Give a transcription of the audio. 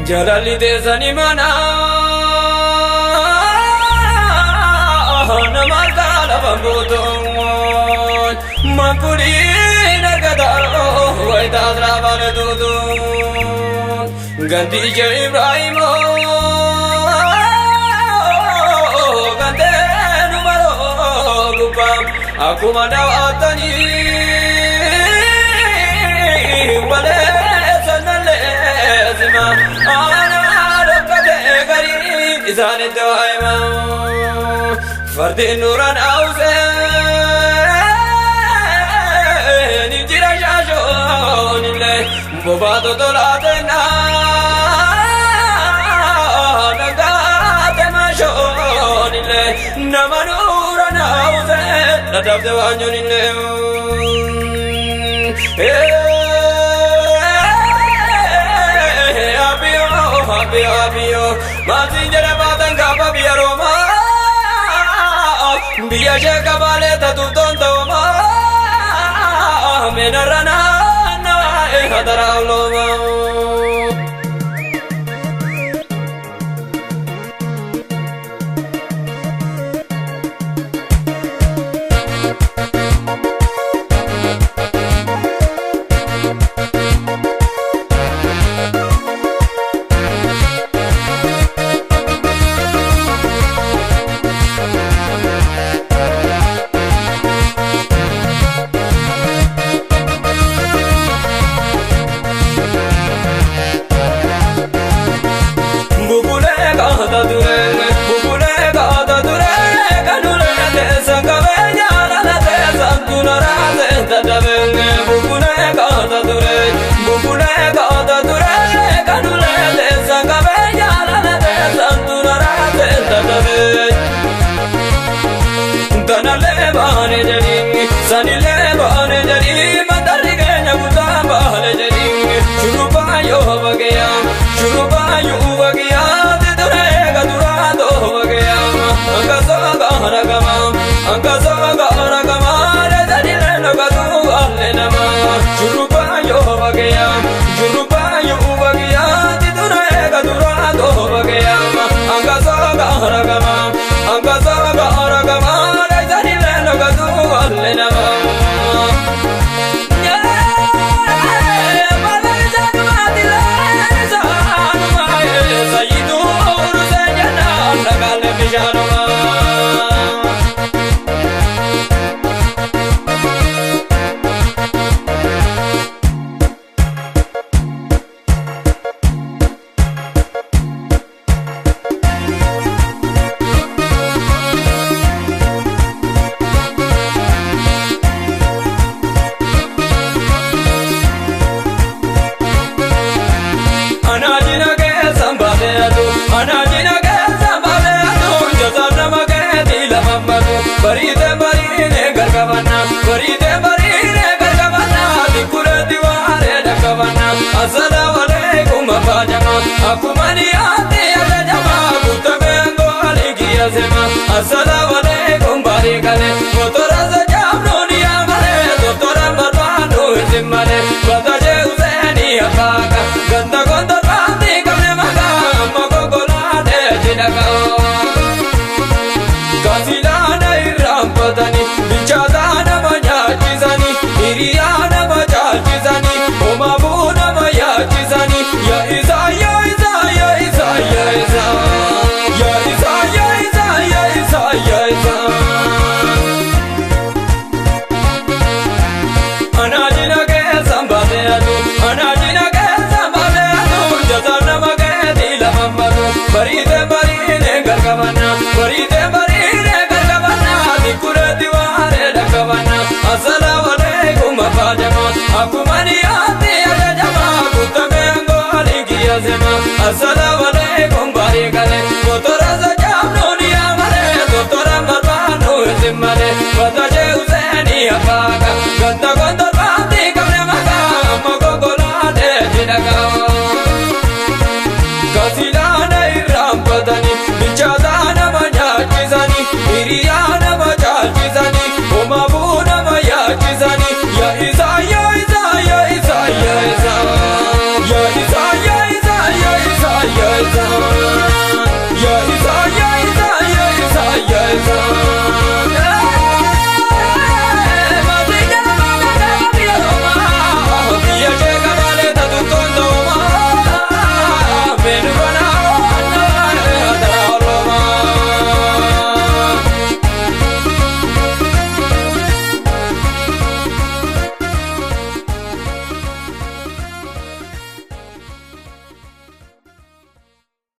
Jaalalli teessanii mana nama harkaa guutuun mankuliin argata wayitaa asraafaan tuutuun ganti ishee Ibraahimoo gantee numaroo gubbaa akkuma daawwatanii malee sanallee sima ana rakkate garii isaanitti waa'ima fardi nuraan hausee ni jira shaashoonillee bobaatu tolaatenna dhagaate maashoonillee nama nuraan hausee dadhabde waanyoonillee. Abiyo, abiyo, maatiin jedha baatan gaafa biyya Roomaa. Biyya ishee qabaalee tatuutoon ta'umaa. Meenarra naannawaa hadaraa loomaa. Sanillee baane jedhii mandarri keenya guutaa baane jedhii shurrubbaa yoo bageeyaa shurrubbaa yoo bageeyaa tituree gaduraa too bageeyaa angasoo gaara gamaa angasoo gaara gamaa sanillee nagatuu alle namaa shurrubbaa yoo bageeyaa shurrubbaa yoo bageeyaa tituree gaduraa too bageeyaa angasoo gaara gamaa angasoo gaara gamaa sanillee nagatuu alle namaa. Assalamu alaikum barikale